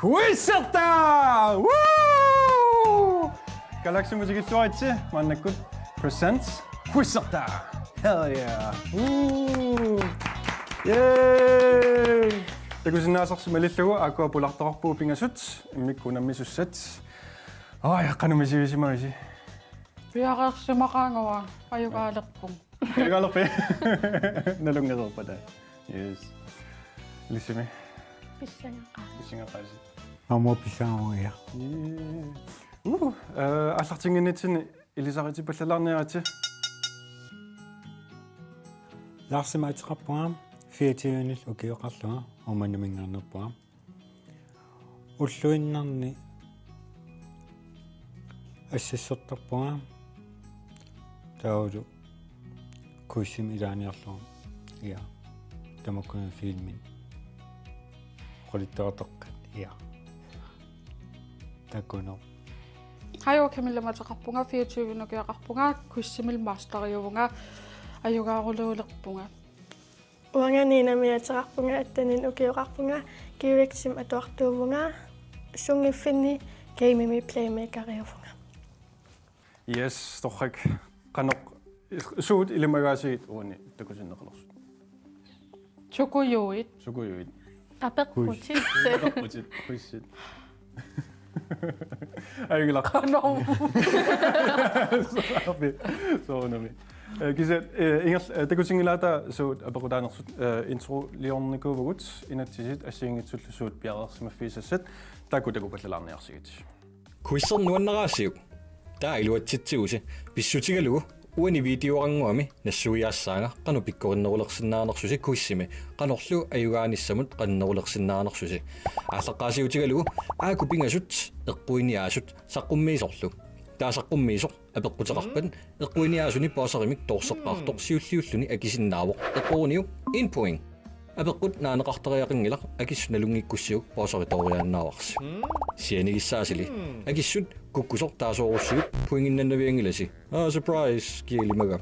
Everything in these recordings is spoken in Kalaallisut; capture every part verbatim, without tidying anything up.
Quizertaa! Woo! Galaxymut tikilluaritsi, maannakkut presents Quizertaa! Hell yeah! Woo! Yay! Takusinnaasarsi malillugu aakkua pulartoqarpugut pingasut, immikkut unammisussat. Oj, qanoq misigisimavisi? Piareersimaqaanga, ajugaalerpunga. Ajugaalerpit? Nalunngereerpata. Yes. Ilissimi? Pissangaqaasi. Pissangaqaasi. Aamma pissangaqaasi. Yeah. Uh, eh, aallartinnginnitsinni ilisaritippallalaarniaritsi. Larsimik ateqarpunga, fireogtyvenik ukioqarlunga, Uummannaminngaanneerpunga. Ulluinnarni assassortarpunga taavalu quizimi ilaaniarlunga. Ja. Tamakkuninnga filmit. Oqaluttuartoqqat. Ja. Takuno. Hej, Camilla ateqarpunga, fireogtyvenik ukioqarpunga, quizimi masteriuvunga, ajugaarulerulerpunga. Uanga Ninamik ateqarpunga, attenik ukioqarpunga, G X-imi atuartuuvunga, sunngiffinni gamemi playmakeriuvunga. Yes, torrak, qanoq suut ilimagaasigit uani takusinneqalersut? Sukujuit. Sukujuit. Apeqqutit. Apeqqutit, quizit. Ajunngilaq. Qanoq. Soorunami. Eh, kisianni, eh, ingerl-, eh, takusinngilaata suut apeqqutaanersut, eh, introliornikuuvugut, inatsisit assigiinngitsullu suut piareersimaffigisassat, taakku takuppallalaarniarsigit. Quizzer nuannaraasiuk? Taava iluatsitsigusi, pissutigalugu uani videorannguami nassuiaassaanga qanoq pikkorinnerulersinnaanersusi quizimi, qanorlu ajugaanissamut qannerulersinnaanersusi. Aallaqqaasiutigalugu aajuku pingasut eqquiniaasut saqqummiisorlu. Taava saqqummiisoq apeqquteqarpat eqquiniaasuni pauserimik toorseqqaartoq siulliulluni akisinnaavoq. Eqquiniuk en point. Apeqqut naaneqartariaqanngilaq, akissut nalunngikkussiuk pauseri tooriaannaavarsi. Sianigissaasili. Akissut kukkusoq taasoorussiuk pointinnannavianngilasi. Ah, surprise, kia ilimaga.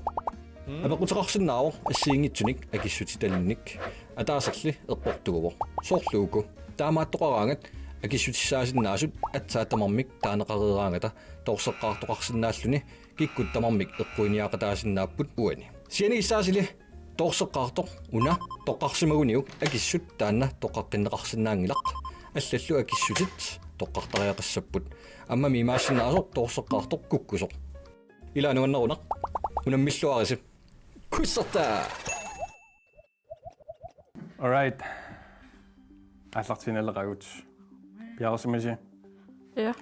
Apeqquteqarsinnaavoq assigiinngitsunik akissutitalinnik. Ataaserli eqqortuuvoq. Soorlu uku. Taamaattoqaraangat akissutissaassinnaasut aatsaat tamarmik taaneqareeraangata toorseqqaartoqarsinnaalluni kikkut tamarmik eqquiniaaqataasinnaapput uani. Sianigissaasili toorseqqaartoq una toqqarsimaguniuk akissut taanna toqqaqqinneqarsinnaanngilaq. Allallu akissutit toqqartariaqassapput. Aamma imaassinnaasoq toorseqqaartoq kukkusoq. Ila nuannerunaq. Unammilluarisi. Quizertaa! All right. Aallartiinnaleqaagut. Piareersimavisi? Ja.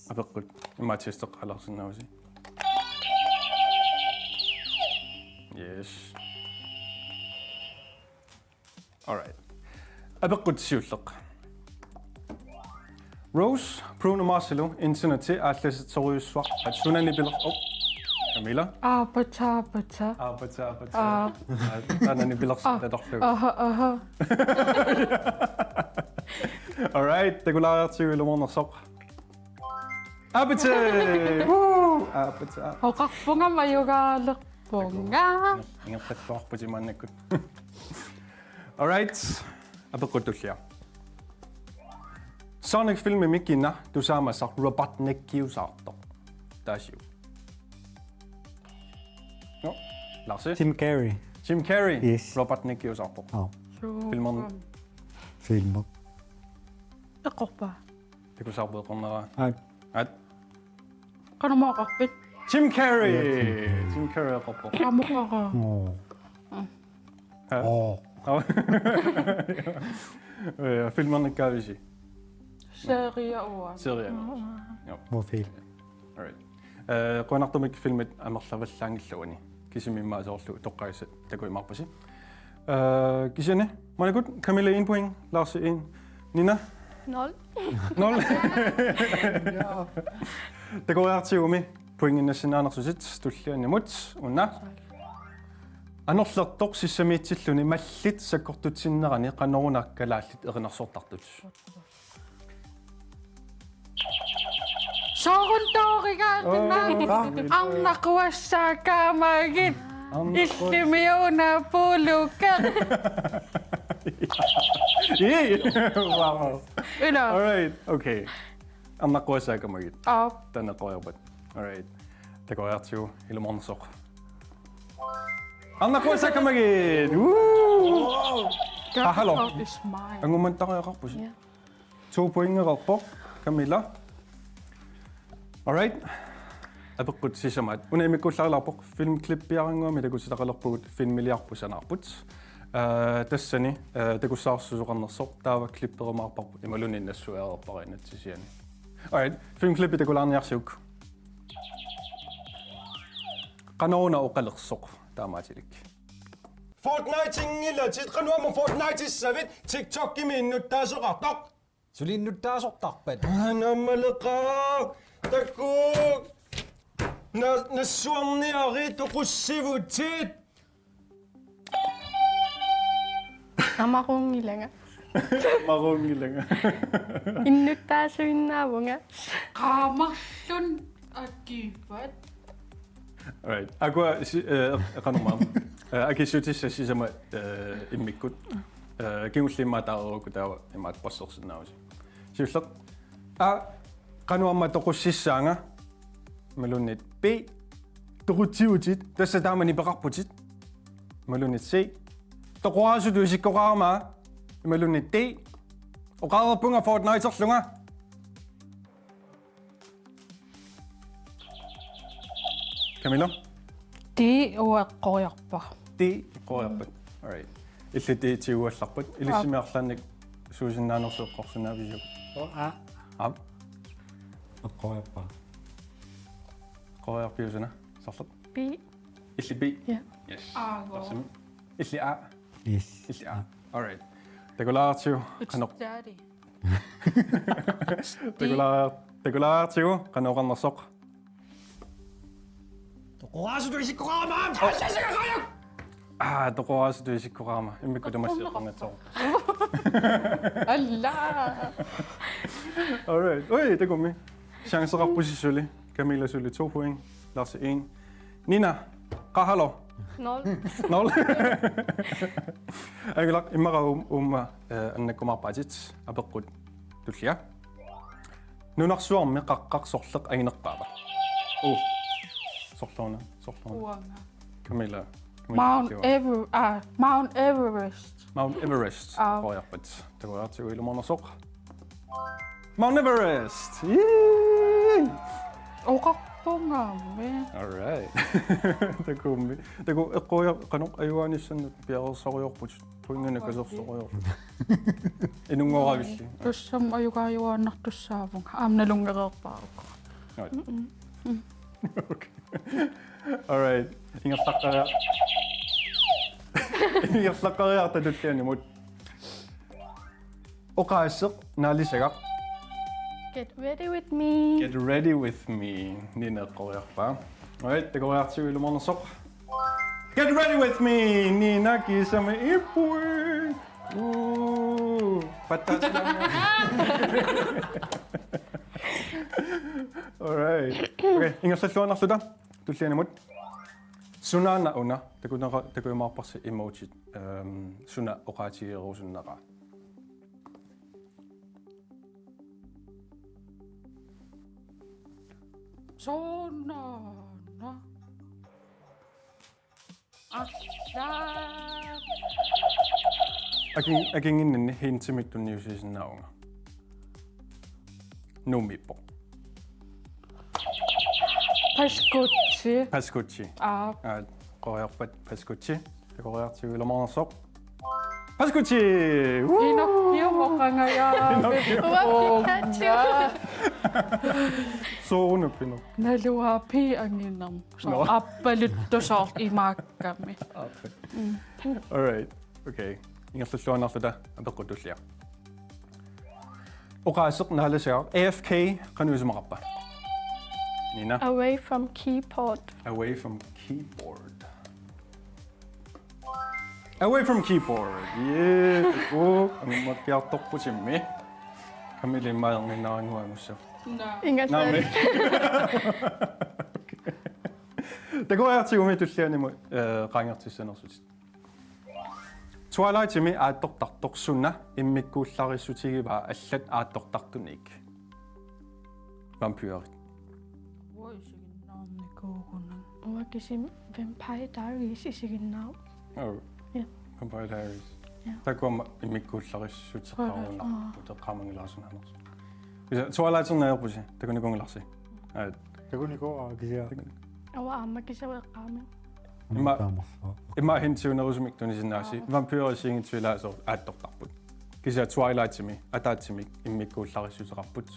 Apeqqut. Immaqa testeqqaalaarsinnaavusi. Yes. All right. Apeqqut siulleq. Rose, Bruno Marsilu interneti aallasitsorujussuarpat sunani piler-, oh, Camilla? Aapata, aapata. Aapata, aapata. Aa. Aa, taanani pilersaarlugu. Aha, aha. All right, takulaariartigu ilumoornersoq. Aapata! Woo! Aapata. Oqarpunga ajugaalerpunga. Ingerlattuarputit maannakkut. All right. Apeqqut tullia. Sonic-filmimi kina tusaamasaq Robotnikiusaartoq? Taasiu. No, Larsi? Jim Carrey. Jim Carrey. Yes. Robotnikiusaartoq. Oh. Filmern. Filmer. Eqqorpa. Takusaarpoq eqqornera. Aat. Aat. Qanormaa oqarpit? Jim Carrey. Ja, Jim Carrey. Jim Carrey eqqorpoq. Qamoqara. Oh. Ha? Oh. Ja, filmernikkaavisi? Serie uanga. Serie. Mm. Ja. Muu film. All right. Eh, qujanartumik filmit amerlavallaanngillat uani. Kisimimma soorlu toqqaasi takuimaarpasi. Eh, kisianni, maannakkut Camilla en point, Larsi en, Nina? Nul. Nul. Takoriartigumi pointinnassinnaanersutit tullianimut una. Anorlertoq sissamiitsilluni mallit sakkortutsinerani qanoruna kalaallit erinarsortartut? Sooruntoorigaanna. Oh. Arnaquassaakkaamagit. Arnaqu- Illimiuna puluke. Ii, wow. Ila. All right, okay. Arnaqquassaakkamagit. Aap. Taanna eqqoriarpat. All right. Takoriartigu ilumoornersoq. Arnaqquassaakkamagit. Woo! Qahalo. Is mine. Angumanttariaqarpusi. Ja. To pointeqarpoq. Camilla. All right. Apeqqut sisamaat. Una immikkuullaarilaarpoq filmklippiarannguamik takussutaqalerpugut filmiliarput sanaarput. Eh, tassani, eh, takussaarsuseqarnersoq taava klipperumaarparput imaluunniit nassuiareerpara inatsisiani. All right, filmklippi takulaarniarsiuk. Qanoruna oqalersoq taamaatilik. Fortnite-inngilatit, qanoruna Fortnite-issavit, TikTok-imi innuttaasoqartoq. Suli innuttaasortarpat. Naammalleqaaq, takuuk, na-, nassuarniarit toqussivutit. Amaruunngilanga. Amaruunngilanga. Innuttaasuinnaavunga. Qaamarlun akivat. All right. Aqua si-, eh, qanormaa. Eh, akissutissat sisamat, eh, immikkut. Eh, kingulliit immaqa taareerukkit taava imaattorsinnaavusi. Siulleq. A, qanoruna toqussissaanga. Imaluunniit B. Toqutsivutit. Tassa taama nipeqarputit. Imaluunniit C. Toqoraasutut isikkoqarama. Imaluunniit D. Oqareerpunga Fortnite-erlunga. Camilla? D uanga eqqoriarpara. D eqqoriarpat. All right. Illit D tiguallarpat. Ilissi arlaannik suusinnaanersoq eqqorsinnaavisiuk? Oh, A. A. Eqqoriarpara. Eqqoriarpiuk suna? Sorleq. B. Illit B. Ja. Yes. Aagoo. Tassami. Illit A. Yes. Illit A. All right. Takulaartigu. Qanoq. Daddy. Takulaar-, takulaartigu. Qanoq oqarnersoq. Toqoraasutut isikkoqarama. Ah, toqoraasutut isikkoqarama. Immikkut tamassiortornatsoq. Alla. All right. Oi, takuummi. Chanceqarpusi suli. Camilla suli to point. Lars en. Nina, qahalo. Nul. Nul. Angalaq immaqa um-, uuma, eh, annakkumaarpaatit apeqqut tullia. Nunarsuarmi qaqqaq sorleq anginerpaava? Uh. Sorleq una, sorleq una. Uanga. Camilla. Mount Camilla. Ever-, ah, Mount Everest. Mount Everest. Ah. Eqqoriarpat. Takoriartigu ilumoornersoq. Mount Everest. Yay! Oqarpungaarmi. All right. Takuummi. Taku eqqoriar-, qanoq ajugaanissannut piareersariarput. Pointinik kasersorujussuuvoq. Inunngoravilli. Tassami ajugaajuaannartussaavunga. Aamma nalunngereerpara. Right. Okay. All right. Ingerlaqqaria-, ingerlaqqariarta tullianimut. Oqaaseq naalisagaq. Get ready with me. Get ready with me. Nina eqqoriarpaa. All right, takoriartigu ilumoornersoq. Get ready with me. Nina kiisami ippui. Uu, pattaat. All right. Okay, ingerlalluarnarluta. Tullianimut. Sunaana una, takunera-, takujumaarparsi emojit, ehm, suna oqaatigerusunneraa. Sunaana. Alla. Akin-, akinnginninni hintimik tunniussisinnaavunga. Nuummiippoq. Paskutsi. Paskutsi. Aa. Aa, eqqoriarpat paskutsi. Takoriartigu ilumoornersoq. Paskutsi! Woo! Inokkiumoqangaja. Inokkiu-. Uanga Pikachu. Soorunappi nok. Naluara P anginermi. So No. Appaluttusoq imaakkami. All right. Okay. Ingerlalluarnarluta apeqqut tullia. Oqaaseq naalisagaq A F K qanoq isumaqarpa? Nina. Away from keyboard. Away from keyboard. Away from keyboard. Yeah. Uu, angummakkiartorpusimmi. Kamili maajernginnarannguagussa. Naa. Inga Naammi. sari. Takoriartigumi tullianimut, eh, qaangertissanersutit. Twilightimi aattortartoq suna immikkuullarissutigivaa allat aattortartunik? Vampyrit. Uanga isiginnaarnikuugunarpoq. Uanga kisimi Vampire Diaries isiginnaarpoq. Oh. Ja. Vampire Diaries. Ja. Takuuk aamma immikkuullarissuteqarunarpoq, aa, teqqaamanngilara sunaanersoq. Kisianni Twilighterneq ajorpusi, takunikuunngilarsi. Aat. Takunikuuara kisianni. Uanga aamma kisianni eqqaamanngilara. Immaqa, taamarsuaq. Immaqa hintsiunerusumik tunisinnaasi. Aa. Vampyrit assigiinngitsut ilaasoq aattortarput. Kisianni Twilightimi ataatsimik immikkuullarissuteqarput.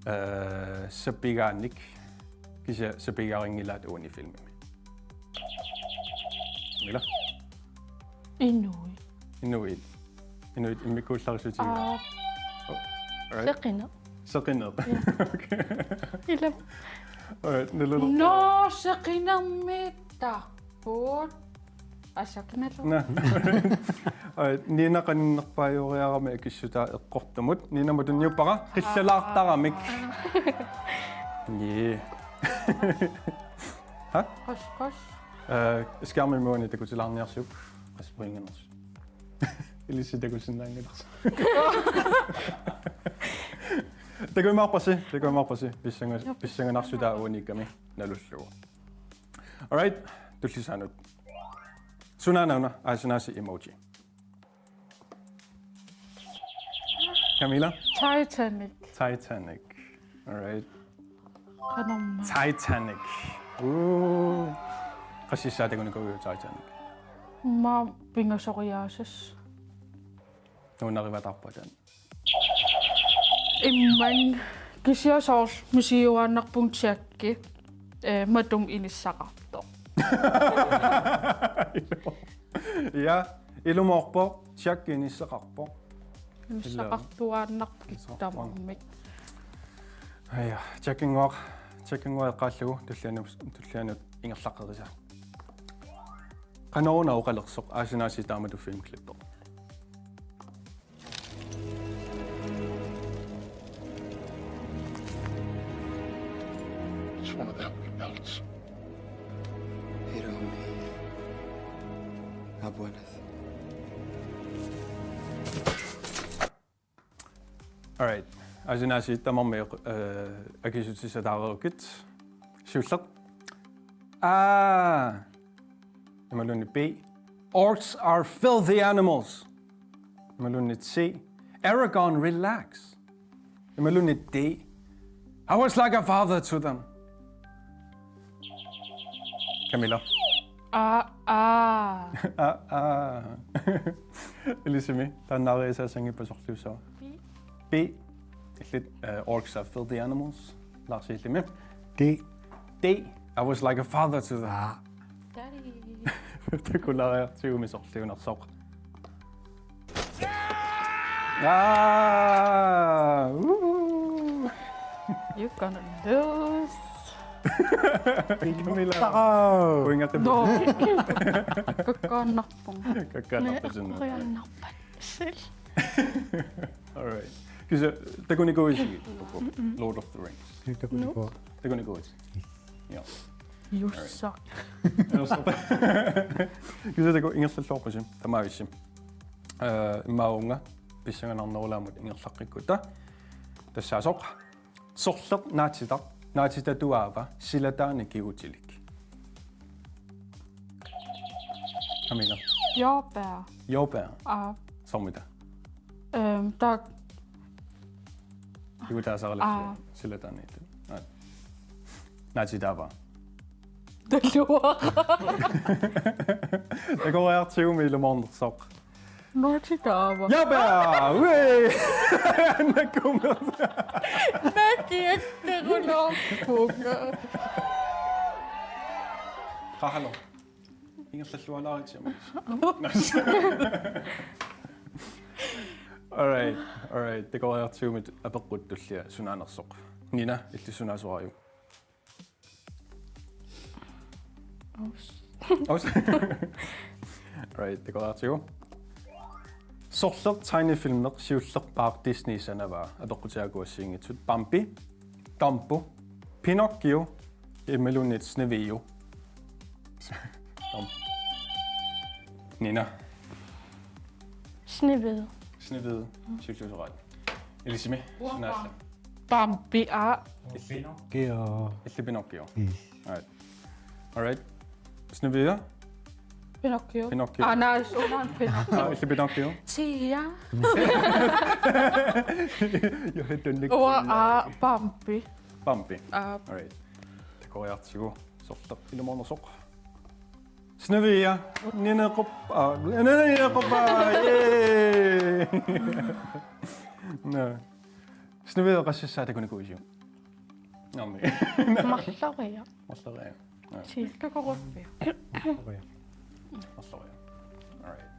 Eh, sapigaannik. Kisianni sapigarinngilaat uani filmimi. Mila? Inuit. Inuit. Inuit immikkuullarissutigivaa. Aa. Oh, alright. Seqineq. Seqineq. Ja. Okay. Ilaa. Alright, nalunarpoq. Nå, seqinermiittarput. Asakinalu. Nå. Alright, Nina qaninnerpaajoriarami akissutaa eqqortumut. Ninamut tunniuppara, qillalaartaramik. Aa. Nii. Ha? Qos, qos. Eh, skærmimi uani takutilaarniarsiuk. Qassit pointinnganersoq. Ilissi takusinnaanngilarsi. Takuimaarpasi, takuimaarpasi. Pissanga-, pissanganarsutaa uaniikkami nalullugu. Alright, tullisaanut. Sunaana una, aasinaasi emoji. Camilla? Titanic. Titanic. Alright. Qanormaa. Titanic. Uu. Qassissaa takunikuuiuk Titanic? Aamma pingasoriaasassaq. Nuannarivaataarpunga taanna. Immap kisianni soorlu misigiuaannarpunga Jacki, eh, matuma inissaqartoq. Ja, ilumoorpoq, Jacki inissaqarpoq. Inissaqartuaannarpoq. Inissaqartuaannarpoq. Tamarmik. Aja, Jackinnguaq, Jackinnguaq eqqaallugu tullianut, tullianut ingerlaqqerisaa. Qanoruna oqalersoq aasinaasi taamatut filmklippi? It's one of the Hungry Belts. Pero me abuelas. Alright. Aasinaasi tamarmik, eh, akissutissataareerukkit. Siulleq. A. Imaluunniit B. Orcs are filthy animals. Imaluunniit C. Aragorn, relax. Imaluunniit D. I was like a father to them. Camilla. A, A. A, A. Ilissimi, taanna ariasaassanngippat sorliussava? B. B. Illit, eh, orcs are filthy animals. Lars, illimmi? D. D. I was like a father to them. A. Daddy. Takulaariartigumi sorliunersoq. Aa, uu. You're gonna lose. Camilla. Tara. Uinga qimit. No. Kakkaannarpunga. Kakkaannarpasinna. Qujanarpat. Sil. All right. Kisianni takunikuuisi. Lord of the Rings. Takunikuuara. Takunikuuisi. Ja. You suck. Kisianni takuuk ingerlalluarpusi. Tamaavissi. Eh, immaqa uunga pissanganarnerulaammut ingerlaqqikkutta. Tassaasoq. Sorleq naatitaq, naatitatuaava silataani kigutilik? Camilla. Jordbær. Jordbær. Aa. Soormita? Øhm, der... Kigutaasarallassi. Aa. Silataaniit. Aa. Naatitaava? Taluara. Takoriartigumi ilumoornersoq. Naatitaava? Jordbær! Ui! Nakkumer. Nakiakkerulaarpunga. Qahalo. Ingerlallualaaritsiami. All right, all right. Takoriartigummi apeqqut tullia sunaanersoq. Nina, illit sunaasorajuk? Aus. Aus. Right, takoriartigu. Sorleq tegnefilmeq siullerpaaq Disney sanavaa, apeqqutigaakku assigiinngitsut: Bambi, Dumbo, Pinocchio, imaluunniit Snehvide. Dumbo. Nina. Snehvide. Snehvide. Siulliusoraat. Elisimi. Uanga. Sunaalla. Bambi, aa. Illit. Pinocchio. Illit Pinocchio. Yes. Alright. Alright. Snehvide. Pinocchio. Pinocchio. Aa, nej, unaana Pinocchio. Aa, illit Pinocchio. Tia. Johan Dunlik. Uanga, aa, Bambi. Bambi. Aa. Alright. Takoriartigu. Sorleq ilumoornersoq. Snehvide. Nineqqup-, aa, Nineqqup-, aa, yay. Nå. Snehvide qassissaa takunikuuisiuk? Naamik. Marloriaq. Marloriaq. Nå. Siulliukorpiaq. Marloriaq. Alright.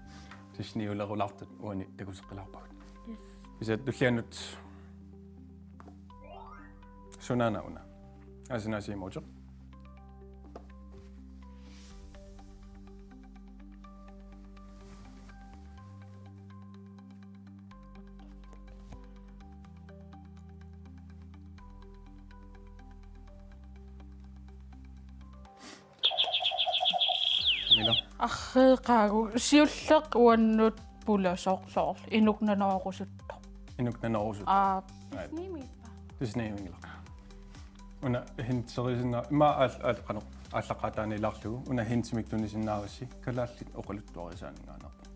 Disneyulerulaartut uani takuseqqilaarpagut. Yes. Kisianni tullianut. Sunaana una? Asinaasiimuuteq. Mila. Arreeqaagu siulleq uannut pulasoq soorlu inuk nanoorusuttoq. Inuk nanoorusuttoq. Aa. Right. Disneymiippa? Disneymiinngilaq. Una hintserisinna-, ima aal-, aal-, qanoq, aallaqqaataaniilaarlugu, una hintsimik tunisinnaavassi, kalaallit oqaluttuarisaaninngaanneerpoq.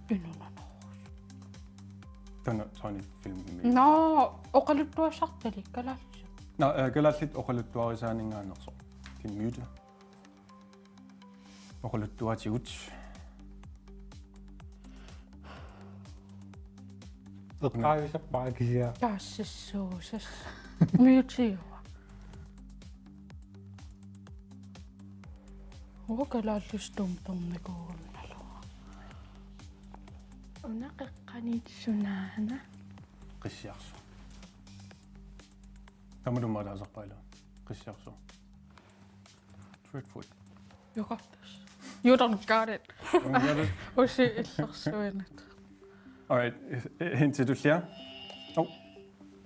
Inuk nanoorusuttoq. Taanna Tiny Filmimi. Nå, oqaluttuassartalik, kalaallisut. Nå, øh, kalaallit oqaluttuarisaaninngaanneersoq. Din myte. Oqaluttuatigut. Eqqaavisarpara kisianni. Taassissuusas. Myte. Uanga kalaallisut tumtornikuugunnaluaq. Una qeqqaniit sunaana? Qissiarsuaq. Tamanna aamma taasarpaat ilaa. Qissiarsuaq. Driftwood. You got this. You don't got it. Don't got it. Usi illersuinit. All right. Hinti tullia. Oh.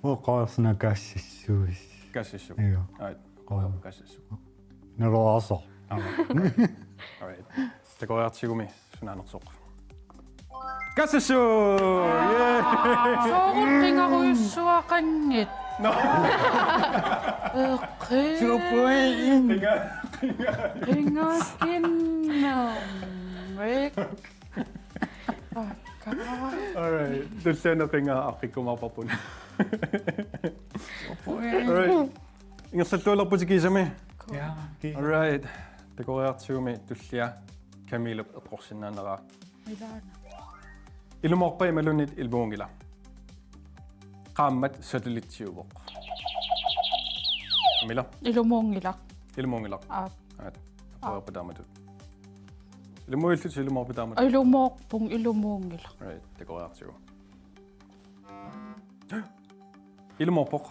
Uanga qaassinaa kaassissuis. Kaassissuis. Joo. All right. Qaa. Kaassissuis. Naloraasoq. All right. All right. Takoriartigumi sunaanersoq. Kaassissuit! Yay! Soorunami qingarujussuaqanngitsoq. No. Eqqi. Suupui. Qinga-, qinga-, qingakinnermik. Pakka. All right. Tulliani qingaa aqqikkumaarparput. Suupui. All right. Ingerlallualerputit kiisami. Ja, kiisa. All right. Takoriartigumi tullia Camilap eqqorsinnaaneraa. Ilaana. Ilumoorpa imaluunniit ilumuunngila? Qaammat satellitsiuvoq. Mila? Ilumuunngilaq. Ilumuunngilaq. Aap. Aat. Aap. Takoriarpa taamatut? Ilumuullutit, ilumoorpa taamatut? Ilumoorpunga, ilumuunngilaq. Right, takoriartigu. Ilumoorpoq.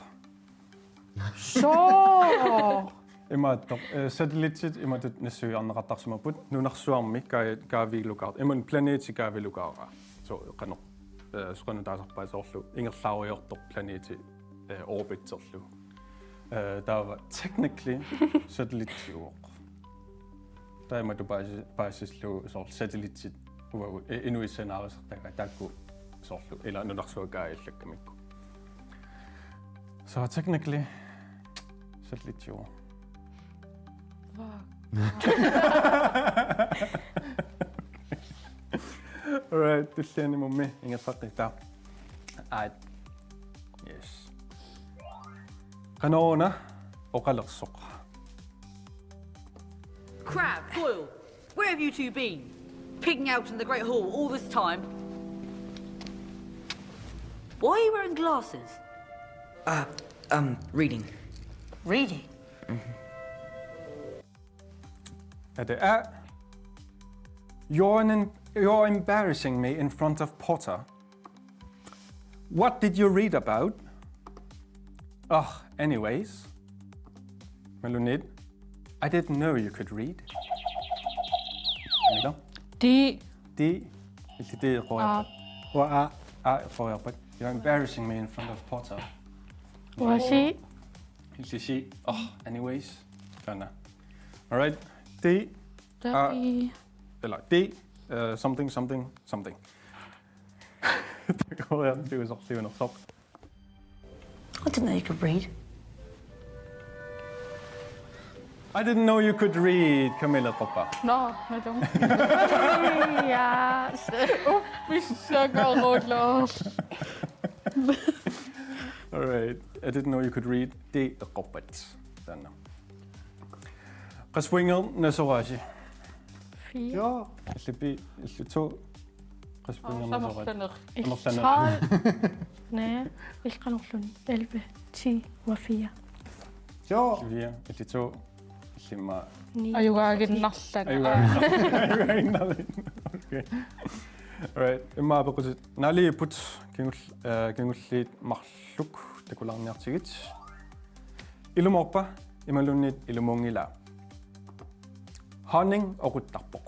Soo! Imaattoq, eh, satellitsit imatut nassuiarneqartarsimapput nunarsuarmi kaa-, kaaviilukaar-, imaluunniit planeti kaavilukaaraa. So, qanoq, eh, soqanutaasarpaat soorlu ingerlaarujoortoq planeti, eh, orbiterlugu. Eh, taava technically satellitsiuvoq. Taava imatut paasi-, paasisillugu soorlu satellitsit uagut, eh, inuit sanaarisartagaat taakku soorlu ila nunarsuaq kaavillakkamikkit. So technically, satellitsiuvoq. Vaa. All right, tulliani mummi ingerlaqqittaa. Aat. Yes. Qanoruna oqalersoq? Crabbe, Goyle, where have you two been? Pigging out in the Great Hall all this time. Why are you wearing glasses? Uh, um, reading. Reading? Ate, uh, you're, an, you're embarrassing me in front of Potter. What did you read about? Oh, anyways. Imaluunniit, I didn't know you could read. Mila? Ti. Ti. Illit ti eqqoriarpat? Aa. Uanga aa. Aa eqqoriarpat? You're embarrassing me in front of Potter. Uanga si. Illit si. Oh, anyways. Taanna. All right. Ti. Aa. Ti. Ila ti. uh, something, something, something. Takoreertigu sorliunersoq. I didn't know you could read. I didn't know you could read, Camilla Koppa. No, no, don't. Yes. Uffissaqarulor. All right. I didn't know you could read. Tassa eqqorpat. Taanna. Qassit pointit nasoraasi? Fire. Joo. Illit, illit to. Qassit pointit nasoraat? Amerlanerit. Amerlanerit. Tolv. Nej, illit qanorluunniit? Elleve, ti, fire. Joo. Fire, illit to. Illit immaqa. Ni. Ajugaaginnarlanga. Ajugaaginnarlanga. Ajugaaginnarlanga. Okay. All right. Immaqa apeqqutit. Naaliipput kingul-, eh, kingulliit marluk takulaarniartigit. Ilumoorpa imaluunniit ilumuunngila? Honning oquttarpoq.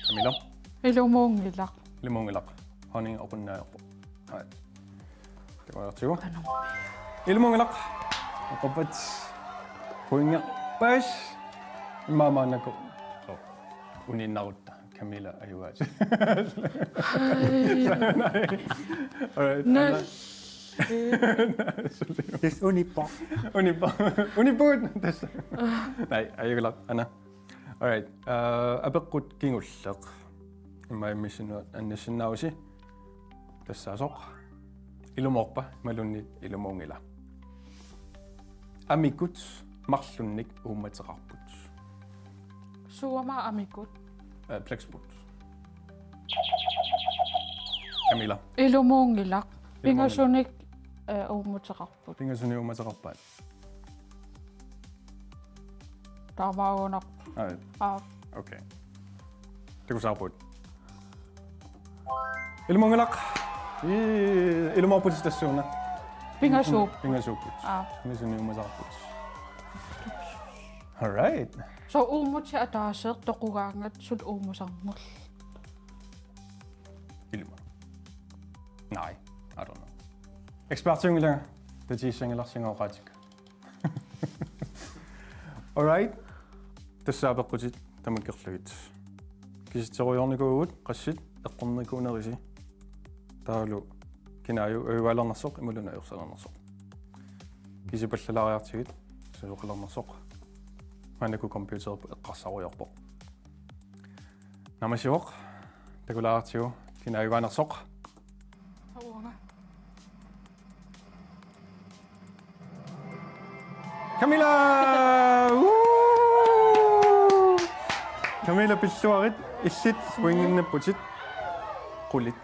Camilla? Ilumuunngilaq. Ilumuunngilaq. Honning oqunnaarpoq. Nej. Takoreertigu. Ilumuunngilaq. Eqqorpat. Pointerpaat. Immaqa maannakkut. Oh. Uniinnarutta. Camilla ajugaat. All right, Anna. Tassa uniippoq. Uniippoq. Uniippugut. Tassa. Nej, ajugilaq, Anna. All right. Uh, apeqqut kingulleq. Immaqa immissinnut annissinnaavusi. Tassaasoq. Ilumoorpa imaluunniit ilumuunngila? Amikut marlunnik uummateqarput. Suut aamma amikut? Eh, blæksprutter. Camilla. Ilumuunngilaq. Ilumuunngilaq. Pingasunik, eh, uummateqarput. Pingasunik uummateqarpaat. Taamaagunarpoq. Aa. Aa. Okay. Takusaarput. Ilumuunngilaq. Ii, ilumoorputit tassuuna. Pingasuupput. Pingasuupput. Aa. Pingasunik uummateqarput. All right. Soorlu uummatit ataaseq toqugaangat suli uummasarnerlugit. Ilumut. Nej, I don't know. Ekspertiunngilanga, tatigissanngilaq, oqaatsikka. All right. Tassa apeqqutit tamakkerlugit. Kisitserujoornikuuvugut qassit eqqornikuunerisi. Taavalu kina aju-, ajugalernersoq imaluunniit ajorsalernersoq. Kisipallalaariartigit, susoqalernersoq. Maannakkut computerip eqqarsarujoorpoq. Naammassivoq, takulaariartigu, kina ajugaanersoq? Uanga. Camilla! Woo! Camilla pilluarit, illit pointinnapputit. Qulit.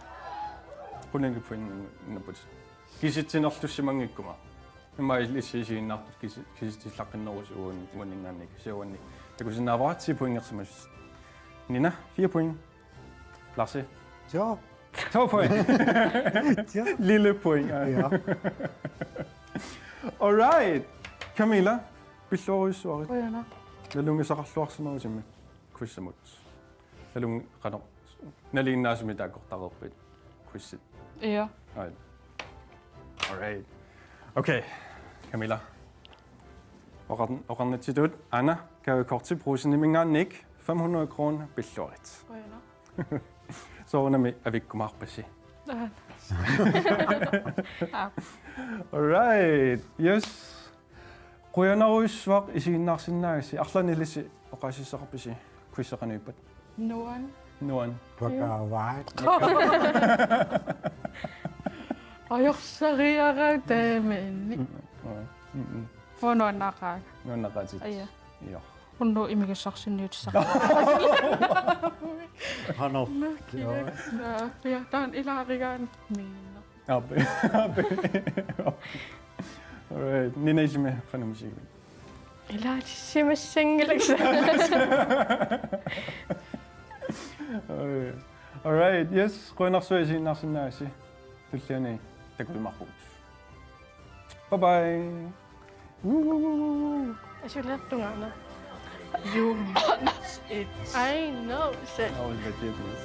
Qulinik pointinnapputit. Kisitsinerlussimanngikkuma. Immaqa ilissi isiginnaartut kisi-, kisitsillaqqinnerusi uan-, uaninngaanniit. Kisianni uani takusinnaavara ti pointersimasut. Nina, fire point. Larsi. Ja. To point. Ja. Lille point. Ja. All right. Camilla, pilluarujussuarit. Qujanaq. Nalunngisaqarluarsimagusimi. Quizimut. Nalung-, qanoq, nalinginnaasumik taakkortareerpit? Quizit. Ja. All right. All right. Okay, Camilla. Oqar-, oqarnitsitut, Anna, gavekorti Brugseniminngaanniit fem hundrede kroner pilluarit. Qujanaq. Soorunami avikkumaarpasi. Aa. Aa. All right. Yes. Qujanarujussuaq isiginnaarsinnaagassi. Arlaannik ilissi oqaasissaqarpisi quizit qanoq ippat? Nuan. Nuan. Vakavai. Ajorsariaqarpoq taamani. Mm, mm, mm. Uanga nuannaqaaq. Nuannaqaatit. Aja. Ja. Unnuk imigassarsinniutissaq. Qanoq. Nakiak. Ja, taanna ilaarigaanni. Aap. Aap. All right. Nina, illimmi qanoq misigiviuk? Ilaatissimassanngilanga. All right. All right. Yes, qujanarsuaq isiginnaarsinnaagassi. Tulliani takujumaarpugut. Bye bye. Woo. Asuliartungaana. You must eat. I know, sir. That was ridiculous.